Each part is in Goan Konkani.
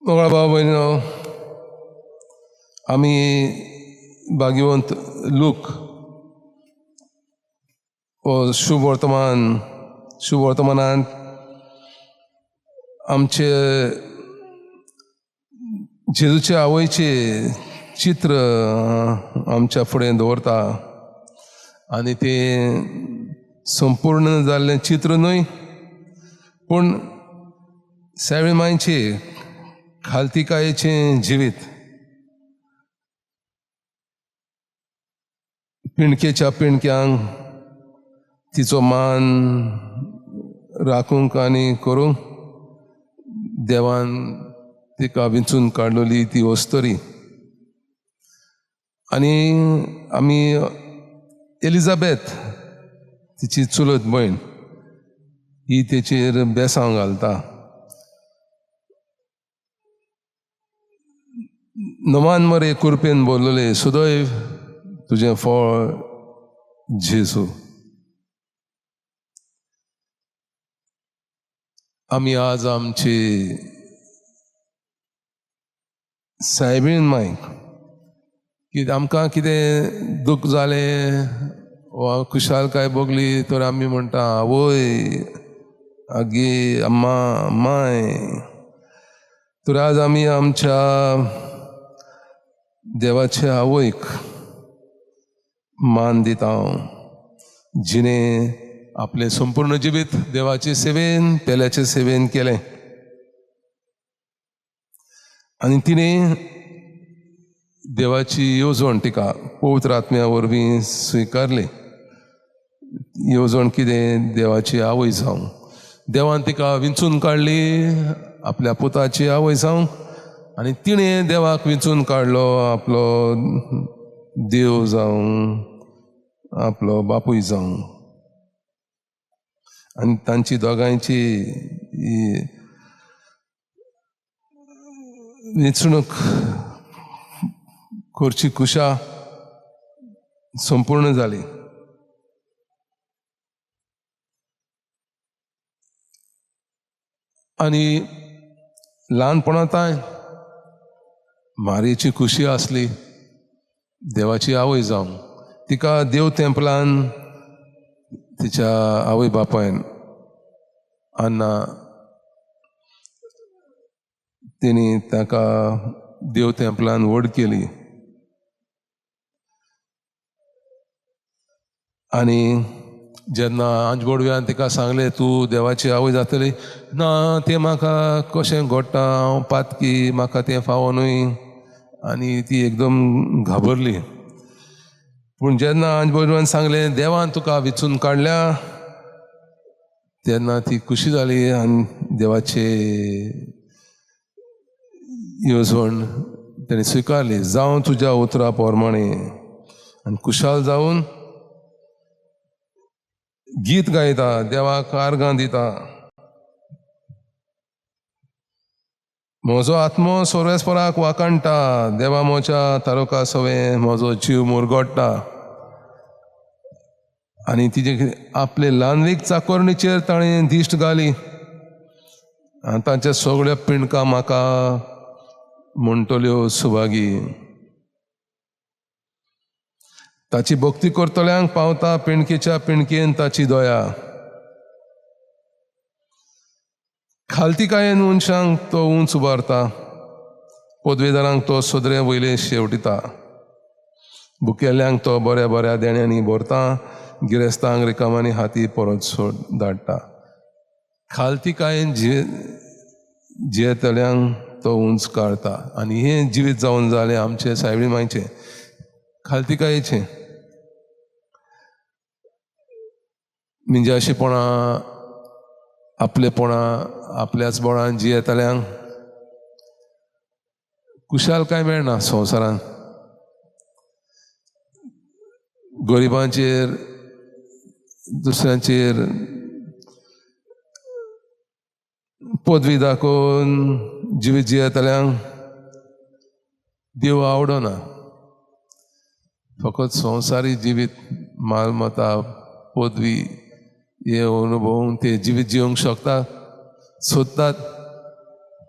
मोगाळ भाव भयणीनो, आमी भाग्यवंत लूक हो शुभवर्तमान शुभवर्तमानांत आमचे जेजूचे आवयचे चित्र आमच्या फुडें दवरता आनी तें संपूर्ण जाल्लें चित्र न्हय, पूण सायबीण मांयचे खालतिकायेचें जिवीत, पिणकेच्या पिणक्यांक तिचो मान राखूंक आनी करूंक देवान तिका विंचून काडलेली ती अस्तरी. आनी आमी एलिझाबेथ तिची चुलत भयण ही तेचेर बेसांव घालता. नमान मरे कुरपेन बोलले सुदैव तुजें फळ जेजू. आमी आज आमची सायबीण मायक की आमकां कितें दुःख जालें वा खुशालकाय भोगली तर आमी म्हणटा आवय, आगे, अम्मा, माय. तर आज आमी आमच्या देवाचे आवयक मान दिता, जिणें आपलें संपूर्ण जिवीत देवाचे सेवेन, पेल्याचे सेवेन केलें आनी तिणें देवाची येवजण तिका पवित्र आत्म्या वरवीं स्विकारली. येवजण कितें? देवाची आवय जावं. देवान तिका विंचून काडली आपल्या पुताची आवय जावंक आनी तिणें देवाक विंचून काडलो आपलो देव जावं, आपलो बापूय जावं. आनी तांची दोगांयची वेंचणूक करची कुशा संपूर्ण जाली. आनी ल्हानपणांत मारयेची खुशी आसली देवाची आवय जावंक. तिका देव तेंपलान तिच्या आवय बापायन अन्ना तेणी ताका देव तेंपलान व्हड केली आनी जेन्ना आंजबोडव्यान तिका सांगलें तूं देवाची आवय जातली, ना तें म्हाका कशें घडटा, हांव पातकी, म्हाका तें फावो न्हय. आनी ती एकदम घाबरली. पूण जेन्ना आंजबोडव्यान सांगलें देवान तुका विचून काडल्या, तेन्ना ती खुशी जाली आनी देवाचे येवजण तेणें स्विकारली. जावं तुज्या उतरा प्रमाणे. आनी खुशाल जावन गीत गायता, देवाक आर्गां दिता. म्हजो आत्मो सर्वेस्पराक वाखाणटा, देवा म्हज्या तारुका सवें म्हजो जीव मुरगोडटा. आनी तिजे आपले ल्हानवीक चाकोरणीचेर ताणें दिश्ट घाली आनी तांच्या सगळ्या पिंडकां म्हाका म्हणटल्यो सुभागी. ताची भक्ती करतल्यांक पावता पिंडकेच्या पिंडकेन ताची दया. खालतिकायेन मनशांक तो उंच उबारता, पदवेदारांक तो सदरे वयले शेवटिता. भुकेल्ल्यांक तो बऱ्या बऱ्या देण्यांनी भरता, गिरेस्तांक रिकामांनी हाती परत सोड धाडटा. खालतिकायेन जियेतल्यांक तो उंच काडटा. आनी हें जिवीत जावन जालें आमचें सायबीण मांयचें खालतिकायेचें. मिंजाशीपणा, आपलेपणा, आपल्याच बळान जियेतल्यांक खुशालकाय मेळना संवसारांत. गरिबांचेर, दुसऱ्यांचेर पदवी दाखोवन जिवीत जियेतल्यांक देव आवडना. फकत संवसारी जिवीत, मालमत्ता, पदवी हे अनुभवून ते जिवीत जिवंक शकता, सोदतात,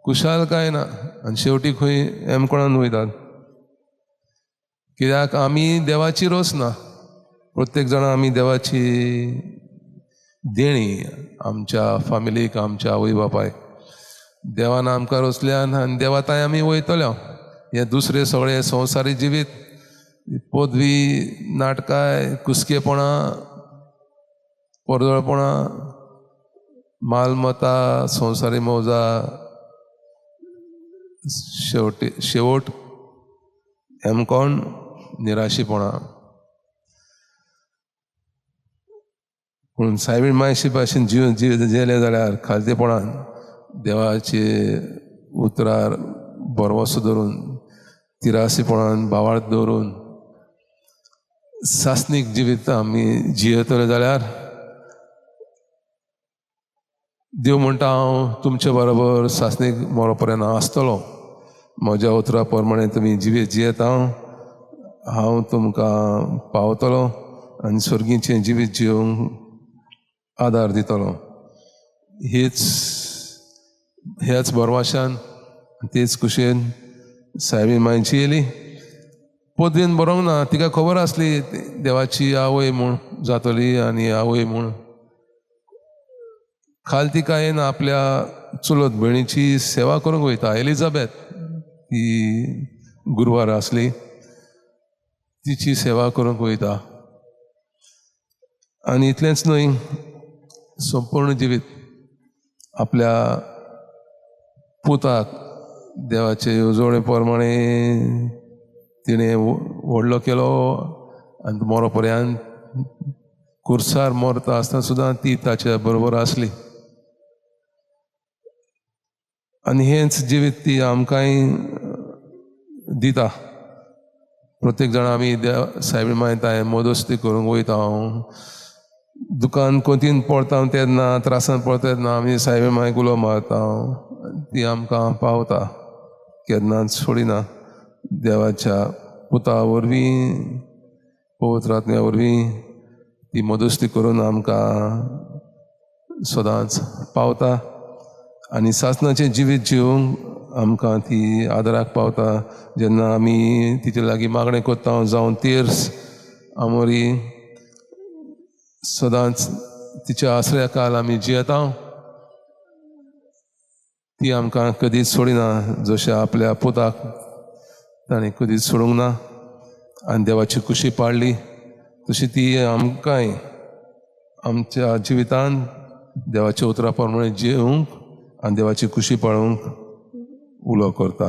खुशालकाय ना. आनी शेवटी खंय एमकोणान वयतात. कित्याक आमी देवाची रोस ना. प्रत्येक जाणां आमी देवाची देणी आमच्या फामिलीक, आमच्या आवय बापायक. देवान आमकां रोसल्यान आनी देवा तांय आमी वयतले. हे दुसरे सगळे संवसारी जिवीत, पदवी, नाटकाय, कुसकेपणां, पोरजळपणां, मालमत्ता, संवसारी मौजा, शेवटी शेवट एमकोण निराशीपणां. पूण सायबीण मायशी भाशेन जीव जीव जेलें जाल्यार खालतेपणान देवाचे उतरार भरवंसो धरून, तिरासीपणान भावार्थ दवरून सासणीक जिवीत आमी जियेतले जाल्यार देव म्हणटा हांव तुमचे बरोबर सासणीक मरो पर्यंत हांव आसतलो. म्हज्या उतरा प्रमाणे तुमी जिवीत जियेता, हांव तुमकां पावतलो आनी स्वर्गीचें जिवीत जिवंक आदार दितलो. हीच ह्याच भरवाशान तेच कुशेन सायबीण माय जियेली. पदवेन बरोवंक ना, तिका खबर आसली देवाची आवय म्हूण जातली आनी आवय म्हूण. खाल तिका येन आपल्या चुलत भयणीची सेवा करूंक वयता. एलिजाबेथ ती गुरवार आसली, तिची सेवा करूंक वयता. आनी इतलेंच न्हय, संपूर्ण जिवीत आपल्या पुताक देवाचे येवजणे प्रमाणे तिणें व्हडलो केलो आनी मरो पर्यंत कुर्सार मरता आसतना सुद्दां ती ताच्या बरोबर आसली. आनी हेंच जिवीत ती आमकांय दिता. प्रत्येक जाण आमी देव सायबीण माय तांय मदस्ती करूंक वयता. हांव दुकान कोंतीन पडता तेन्ना, त्रासान पडता तेन्ना आमी सायबीण मायक उलो मारता, ती आमकां पावता, केन्नाच सोडिना. देवाच्या पुता वरवीं, पवित्र आत्म्या वरवीं ती मदस्ती करून आमकां सदांच पावता आनी सासणाचें जिवीत जिवंक आमकां ती आदाराक पावता. जेन्ना आमी तिचे लागीं मागणें करता, जावं तेर्स आमोरी, सदांच तिच्या आसऱ्या काल आमी जियेता. ती आमकां कदीच सोडिना, जशें आपल्या पुताक ताणें कदीच सोडूंक ना आनी देवाची कुशी पाडली, तशी ती आमकांय आमच्या जिवितान देवाच्या उतरा प्रमाणे जिवंक आनी देवाची कुशी पाळूंक उलो करता.